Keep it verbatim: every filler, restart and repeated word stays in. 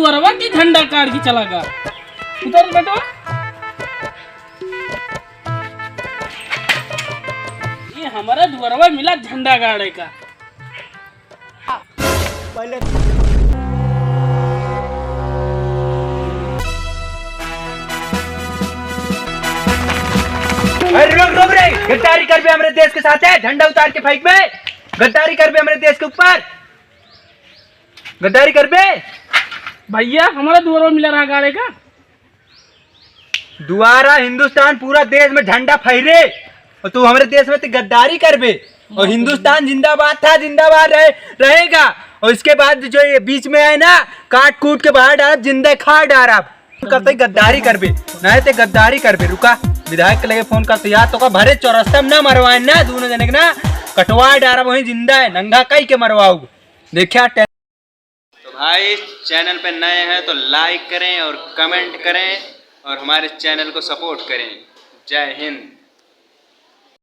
दुअरवा की झंडा काढ़ के चला गा। उतर बेटवा। ये हमारा दुअरवा मिला झंडा गाड़े का। पहले अरे रुक, रुक रे, गद्दारी करबे हमरे देश के साथ है, झंडा उतार के फेंकबे, गद्दारी करबे हमरे देश के ऊपर, गद्दारी करबे। भैया, हमारा दुअरवा मिला रहा गाड़े का। दुआरा हिंदुस्तान पूरा देश में झंडा फहरे और तू हमरे देश में तो गद्दारी करबे। और हिंदुस्तान जिंदाबाद था, जिंदाबाद रहे, रहेगा। और इसके बाद जो ये बीच में आए ना, काट कूट के बाहर डालब, जिंदा खा डालब। करते गद्दारी करबे, नहीं ते गद्दारी करबे। रुका, विधायक के लगे फोन करते यार, तो का भरे चौरस्ता में ना मरवाए ना, दोनों जने के ना कटवा डालब, वहीं जिंदा है, नंगा कई के मरवाऊ। देखिया टे- तो भाई, चैनल पे नए हैं तो लाइक करें और कमेंट करें और हमारे चैनल को सपोर्ट करें। जय हिंद।